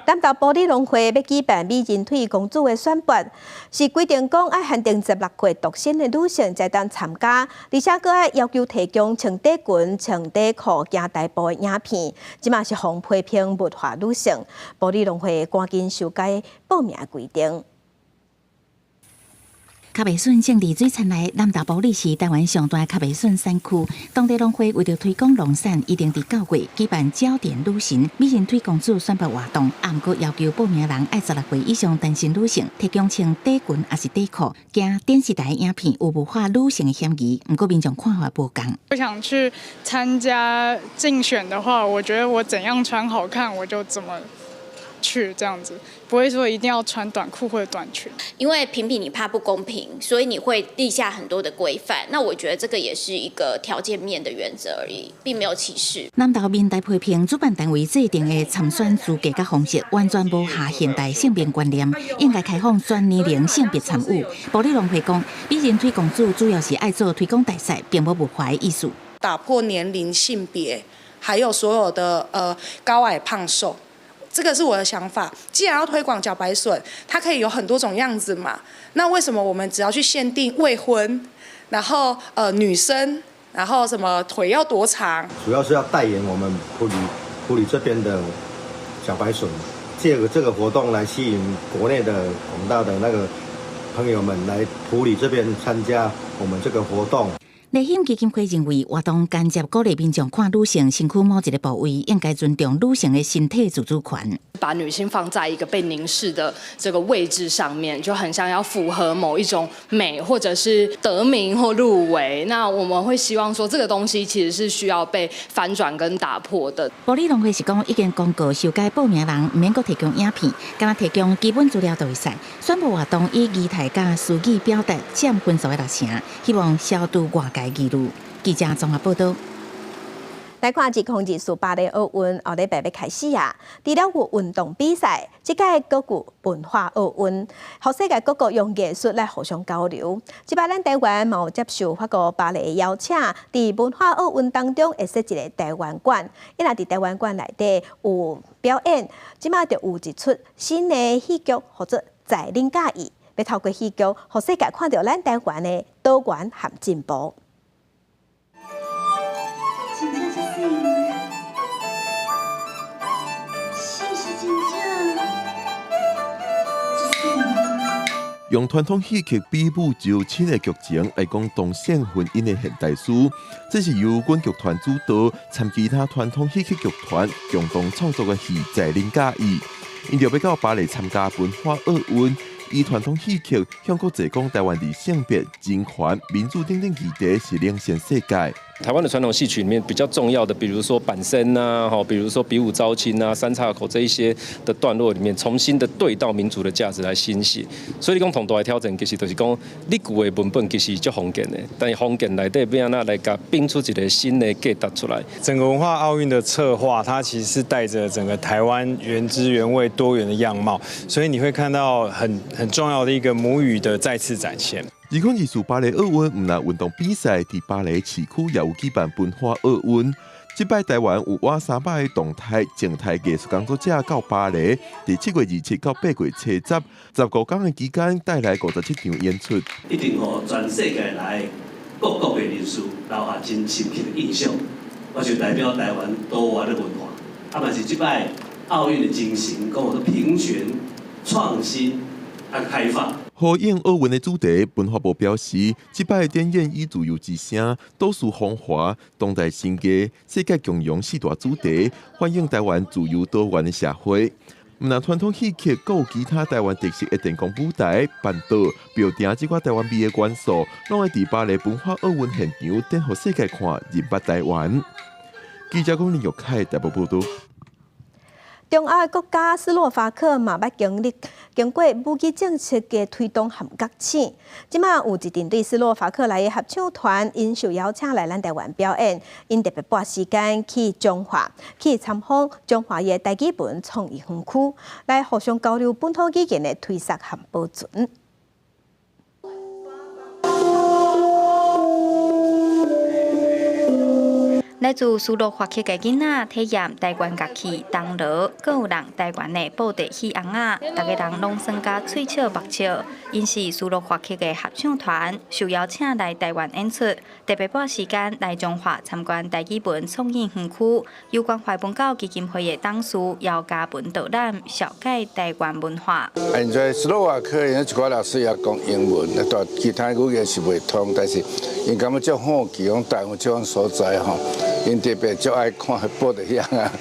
南投埔里農會欲舉辦美人腿公主的選拔，是規定講愛限定16歲獨身的女性才當參加，而且閣愛要求提供穿短裙、穿短褲行大步的影片，這馬是予批評物化女性。埔里農會趕緊修改報名規定。卡馬筍種佇水田內，南投埔里是台灣上大卡馬筍產區。當地農會為著推廣農產，一定佇9月舉辦焦點女神美人腿公主選拔活動，啊，毋過要求報名人愛16歲以上單身女性，提供穿短裙抑是短褲，驚電視台影片有物化女性的嫌疑。毋過民眾看法無仝。我想去參加競選的話，我覺得我怎樣穿好看，我就怎麼去這樣子，不會說一定要穿短褲或者短裙。因為評比你怕不公平，所以你會立下很多的規範。那我覺得這個也是一個條件面的原則而已，並沒有歧視。南投民代批評主辦單位制定的參選資格佮方式，完全無下現代性別觀念，應該開放全年齡性別參與。埔里農會講，美人腿公主主要是愛做推廣大使，並無物化的意思。打破年齡、性別，還有所有的高矮胖瘦。這個是我的想法。既然要推廣茭白筍，它可以有很多種樣子嘛。那為什麼我們只要去限定未婚，然後女生，然後什麼腿要多長？主要是要代言我們埔里這邊的茭白筍，借這個活動來吸引國內的廣大的那個朋友們來埔里這邊參加我們這個活動。立憲基金會認為，活動間接鼓勵民眾看女性身軀某一個部位，應該尊重女性的身體自主權。把女性放在一個被凝視的這個位置上面，就很像要符合某一種美，或者是得名或入圍。那我們會希望說，這個東西其實是需要被翻轉跟打破的。埔里農會是講，已經公告修改報名人，毋免閣提供影片，干焦提供基本資料就會使。選拔活動以儀態佮詞語表達佔分數的6成，希望消除外界疑慮。記者綜合報道。來看2024巴黎奧運後禮拜欲開始啊！除了有運動比賽，這屆閣有文化奧運，予世界各國用藝術來互相交流。這擺咱台灣嘛有接受法國巴黎的邀請，佇文化奧運當中會設一个台灣館。伊若佇台灣館內底有表演，這擺就有一齣新的戲劇，號做《在恁佮意》，欲透過戲劇，予世界看著咱台灣的多元和進步。真正遮媠，是毋是真正遮媠？用傳統戲曲比武招親的劇情來講同性婚姻的現代史，這是由阮劇團主導，參其他傳統戲曲劇團共同創作的戲《在恁佮意》。𪜶著欲到巴黎參加文化奧運，以傳統戲曲向國際講台灣佇性別、人權、民主等等議題是領先世界。台灣的傳統戲曲裡面比較重要的，比如說板身啊，吼，比如說比武招親啊、三岔口這一些的段落裡面，重新的對照民主的價值來新寫。所以你講同大的挑戰，其實就是講你舊的文本其實足封建的，但是封建內底欲按怎來共變出一個新的價值出來。整個文化奧運的策劃，它其實是帶着整個台灣原汁原味多元的樣貌，所以你會看到很重要的一個母語的再次展現。2024巴黎奧運毋但運動比賽，佇巴黎市區也有舉辦文化奧運。這擺台灣有倚300个動態、靜態藝術工作者到巴黎，佇7月27到8月70，15工的期間帶來57場演出。一定予全世界來各國的人士留下真深刻的印象。我就代表台灣多元的文化，啊嘛是這擺奧運的精神，講有平權、創新、啊開放。呼應奧運的主題，文化部表示，這擺展演以自由之聲、都市風華、當代新藝、世界共融四大主題，反映台灣自由多元的社會。毋但傳統戲曲，閣有其他台灣特色的電光舞台、辦桌、廟埕這寡台灣味的元素，攏會佇巴黎文化奧運現場展予世界看，認捌台灣。記者龔林玉凱台北報導。中歐的國家斯洛伐克嘛捌經歷經過母語政策的推動和覺醒，這馬有一陣對斯洛伐克來的合唱團，𪜶受邀請來咱台灣表演，𪜶特別撥時間去彰化，去參訪彰化的台語文創意園區，來互相交流本土語言的推廣和保存。來自斯洛伐克的囡仔體驗台灣樂器銅鑼，閣有人台灣的布袋戲尪仔，逐家人攏耍甲喙笑目笑。𪜶是斯洛伐克的合唱團，受邀請來台灣演出，特別撥時間來彰化參觀台語文創意園區，由關懷文教基金會的董事姚嘉文導覽，紹介台灣文化。現在斯洛伐克𪜶一寡老師也講英文，但其他語言是袂通，但是𪜶感覺足好奇，講台灣這種所在吼。𪜶特別足愛看布袋戲啊，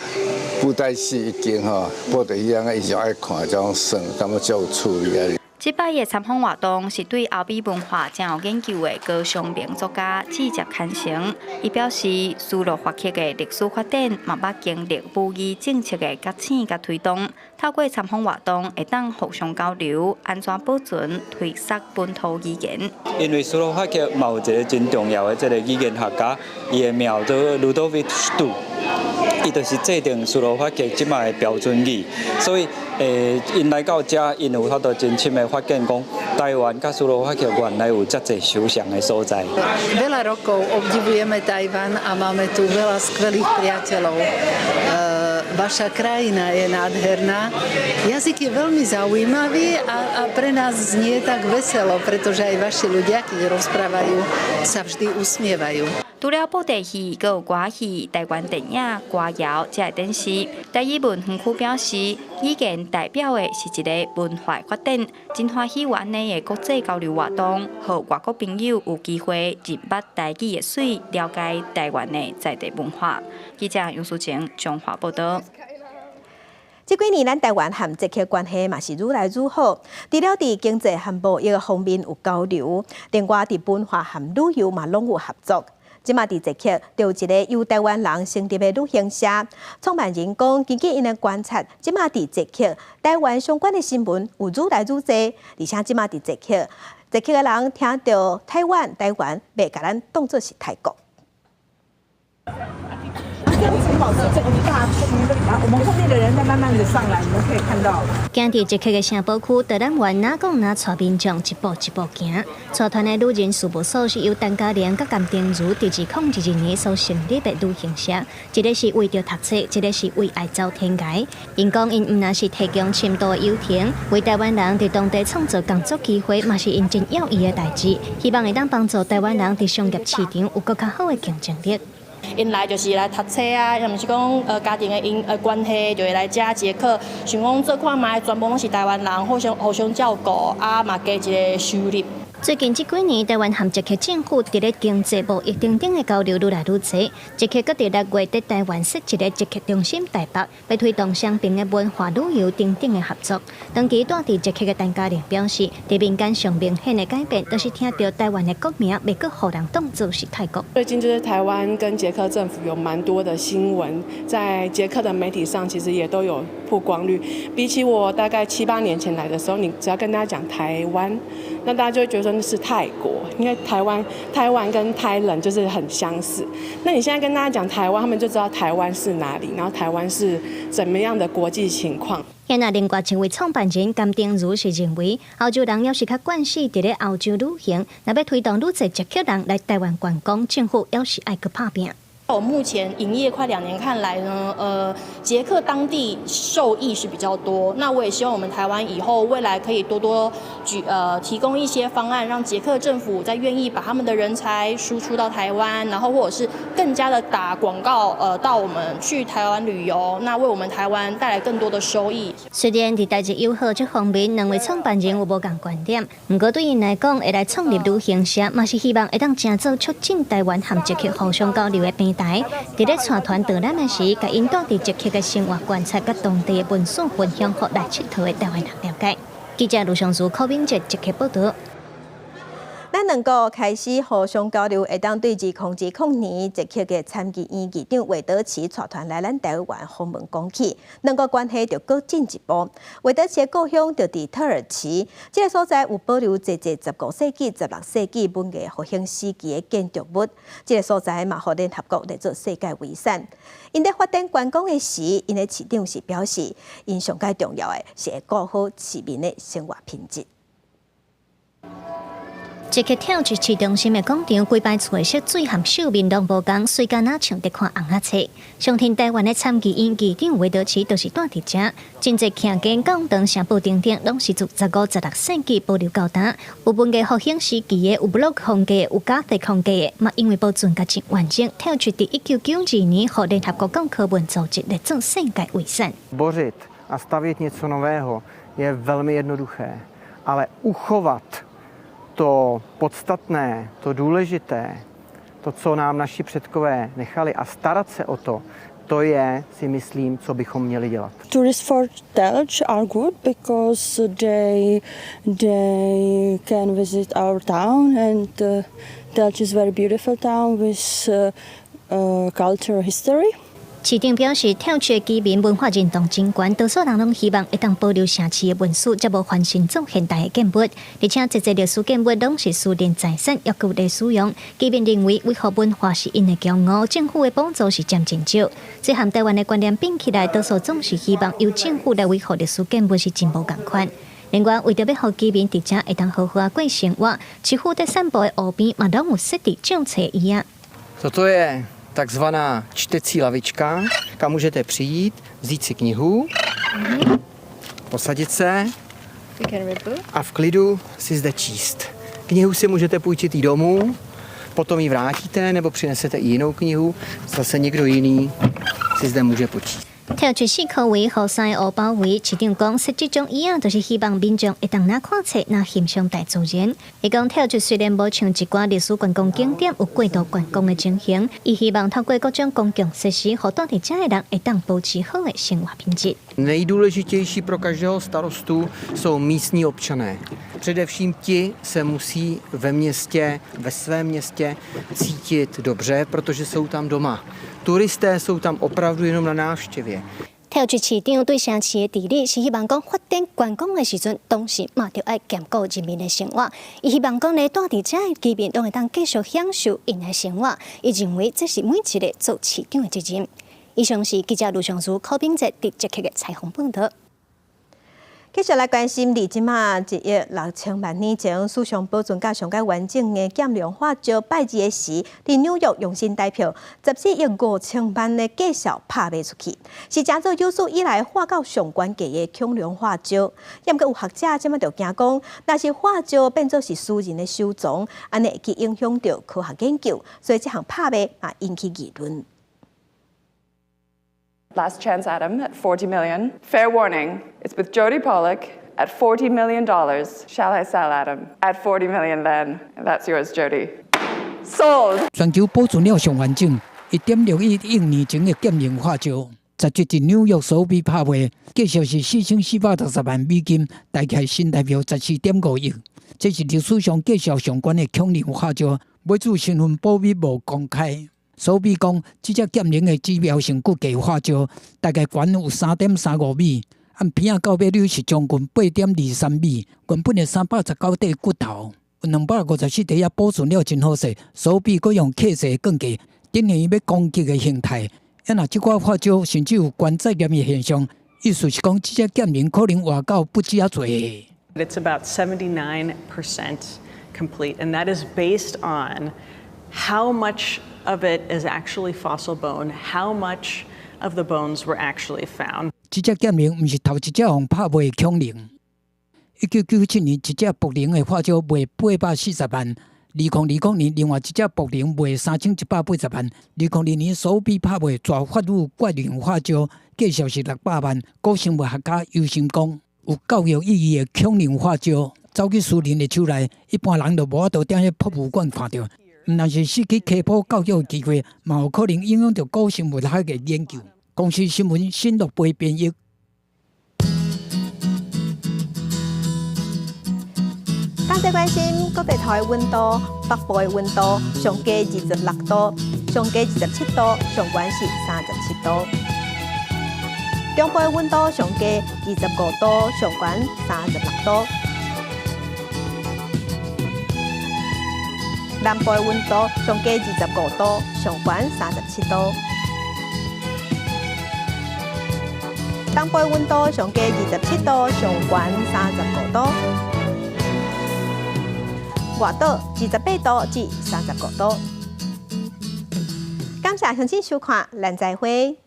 布袋戲已經吼，布袋戲啊，𪜶上愛看這種耍，感覺足有趣味啊。這擺的參訪活動是對歐美文化真有研究的高雄名作家志接牽成。伊表示，斯洛伐克的歷史發展嘛捌經歷母語政策的覺醒佮推動，透過參訪活動會當互相交流，按怎保存推廣本土語言。因為斯洛伐克嘛有一個真重要的這個語言學家，伊的名叫做 Ľudovít Štúr，伊就是制定斯洛伐克這擺的標準語，所以𪜶來到遮，𪜶有法度真深的發現，講台灣佮斯洛伐克原來有遮濟相像的所在。 Veľa rokov obdivujeme Tajvan a máme tu veľa skvelých priateľov. Vaša krajina je nádherná. Jazyk je veľmi zaujímavý a pre nás znie tak veselo, pretože aj vaši ľudia, keď rozprávajú, sa vždy usmievajú. 除了布袋戲，閣有歌戲、台灣電影、歌謠這個展示。台語文園區表示，語言代表的是一个文化發展，真歡喜有按呢的國際交流活動，予外國朋友有機會認捌台語的媠，了解台灣的在地文化。記者楊淑晴彰化報道。這幾年，咱台灣和捷克關係嘛是愈來愈好。除了佇經濟和貿易方面有交流，另外佇文化和旅遊嘛攏有合作。這馬佇捷克，就有一个由台灣人成立的旅行社，創辦人講，根據𪜶的觀察，這馬佇捷克，台灣相關的新聞有愈來愈濟，而且這馬佇捷克，捷克的人聽著台灣，台灣袂共咱當作是泰國。這個城堡是這一大區，我們後面的人在慢慢的上來，你們可以看到。行佇捷克的城堡區，導覽員若講若帶民眾一步一步行。帶團的旅人事務所是由陳嘉玲佮甘定如佇2022年所成立的旅行社，一个是為著讀冊，一个是為愛走天涯。𪜶講𪜶毋但是提供深度的遊程，為台灣人佇當地創造工作機會，嘛是𪜶真要義的代誌。希望會當幫助台灣人佇商業市場有閣較好的競爭力。𪜶來就是來讀冊啊，抑毋是講家庭的因關係，就會來遮捷克，想講做看覓，全部攏是台灣人，互相互相照顧，啊嘛加一个收入。最近這幾年，台灣和捷克政府佇咧經濟貿易等等的交流愈來愈濟。捷克閣佇6月佇台灣設一個捷克中心台北，欲推動雙邊的文化旅遊等等的合作。長期蹛佇捷克的陳嘉玲表示，佇民間上明顯的改變，就是聽著台灣的國名，袂閣予人當作是泰國。最近就是台灣跟捷克政府有蠻多的新聞，在捷克的媒體上其實也都有曝光率。比起我大概七八年前來的時候，你只要跟大家講台灣，那大家就會覺得說那是泰國，因為台灣台灣跟 Thailand 就是很相似。那你現在跟大家講台灣，他們就知道台灣是哪裡，然後台灣是怎麼樣的國際情況。現在另外一位創辦人甘定如是認為，歐洲人猶是較慣勢佇咧歐洲旅行，若欲推動愈濟捷克人來台灣觀光，政府猶是愛閣拍拚。我目前營業快2年看來呢，捷克當地受益是比較多。那我也希望我們台灣以後未來可以多多提供一些方案，讓捷克政府再願意把他們的人才輸出到台灣，然後或者是更加的打廣告，到我們去台灣旅遊，那為我們台灣帶來更多的收益。雖然佇台日友好這方面，兩位創辦人有無仝觀點，毋過對𪜶來講，會來創立旅行社，嘛是希望會當成做促進台灣和捷克互相交流的平台。佇咧帶團導覽的時，共𪜶蹛佇捷克的生活觀察，佮當地的文史分享，予來𨑨迌的台灣人了解。記者盧尚如、柯敏哲捷克報道。咱兩國開始互相交流，會當對2020年捷克的參議院議長韋德奇帶團來咱台灣訪問講起，兩國關係就閣進一步。韋德奇的故鄉就佇特爾奇，這个所在有保留濟濟15世紀、16世紀文藝復興時期的建築物。這个所在嘛，予聯合國列做世界遺產。𪜶佇發展觀光的時，𪜶的市長是表示，𪜶上蓋重要的是會顧好市民的生活品質。捷克跳出市中心的廣場，規排厝的色水和繡面攏無仝，隨敢若像佇看尪仔冊。上天台灣的參議院議長維德奇就是蹛佇遮，真濟徛家廣場城堡等等，攏是自15、16世紀保留到今。有文藝復興時期的，有巴洛克風格的，有哥特風格的，嘛因為保存甲真完整，跳出佇1992年，予聯合國教科文組織列做世界遺產。 Bořit a stavět něco nového je velmi jednoduché, ale uchovat to podstatné, to důležité, to, co nám naši předkové nechali a starat se o to, to je, si myslím, co bychom měli dělat. Tourists for Telč are good because they can visit our town and Telč is very beautiful town with cultural history. 市長表示，跳出的居民文化認同真懸，多數人攏希望會當保留城市的文史，才無翻新做現代的建物。而且，這濟歷史建物攏是私人財產，猶閣有咧使用。居民認為維護文化是𪜶的驕傲，政府的補助是佔真少。這和台灣的觀念變起來，多數總是希望由政府來維護歷史建物是真無仝款。另外，為著欲予居民佇遮會當好好仔過生活，市府佇散步的湖邊嘛攏有設置借冊椅仔。 Toto je takzvaná čtecí lavička, kam můžete přijít, vzít si knihu, posadit se a v klidu si zde číst. Knihu si můžete půjčit i domů, potom ji vrátíte nebo přinesete i jinou knihu, zase někdo jiný si zde může počíst. 跳出四箍圍，予三个湖包圍。市長講，設這種椅仔，就是希望民眾會當若看冊，若欣賞大自然。伊講跳出雖然無像一寡歷史觀光景點有過度觀光的情形，伊希望透過各種公共設施，予蹛佇遮的人會當保持好的生活品質。 Nejdůležitější pro každého starostu jsou místní občané. Především ti se musí ve městě, ve svém městě cítit dobře, protože jsou tam doma. Turisté jsou tam opravdu jenom na návštěvě. 跳出市長對城市的治理是希望講發展觀光的時陣，同時嘛著愛兼顧人民的生活。伊希望講咧，蹛佇遮的居民攏會當繼續享受𪜶的生活。伊認為這是每一個做市長的責任。以上是記者盧尚書、柯炳哲佇捷克的採訪報導。繼續來關心，離這馬1億6千萬年前，史上保存甲上蓋完整的劍龍化石拜二的時，佇紐約用新台票14億5千萬的價數拍賣出去，是成做有史以來畫到上懸價的恐龍化石。毋過有學者這馬就驚講，若是化石變做是私人的收藏，按呢會去影響著科學研究，所以這項拍賣嘛引起議論。 Last chance, Adam, at 40 million. Fair warning, it's with Jody Pollock at $40 million. Shall I sell, Adam? At 40 million then. That's yours, Jody. Sold. 全球保存了上完整1.61億年前的劍龍化石，十七佇紐約蘇比拍賣，價數是4460萬美金，大概新台票14.5億。這是歷史上價數上懸的恐龍化石，買主身份保密無公開。蘇比講，這隻劍龍的指標性骨骼化石，大概懸有3.35米，按邊仔到尾溜是將近8.23米。原本的319塊骨頭，有254塊也保存了真好勢。蘇比閣用客製鋼架，等於欲攻擊的形態。啊，若這寡化石甚至有關節炎的現象，意思是講，這隻劍龍可能活到不止遐濟。 It's about 79% complete, and that is based on how much of it is actually fossil bone, how much of the bones were actually found. 這隻劍龍毋是頭一隻予拍賣的恐龍。1997年，一隻暴龍的化石賣840萬；2020年，另外一隻暴龍賣3180萬。2020年，蘇比拍賣大法語怪龍化石，價數是600萬。古生物學家憂心講，有教育意義的恐龍化石，走去私人的手內，一般人就無法度踮彼博物館看著。毋但是失去科普教育的機會，嘛有可能影響著古生物學的研究。公視新聞新樂貝編譯。感謝關心國際台的溫度，北部的溫度上低26度，上低27度，上懸是37度。中部的溫度上低25度，上懸36度。南部的溫度上低25度，上懸37度。東部的溫度上低27度，上懸35度。外島28度至35度。感謝鄉親收看，咱再會。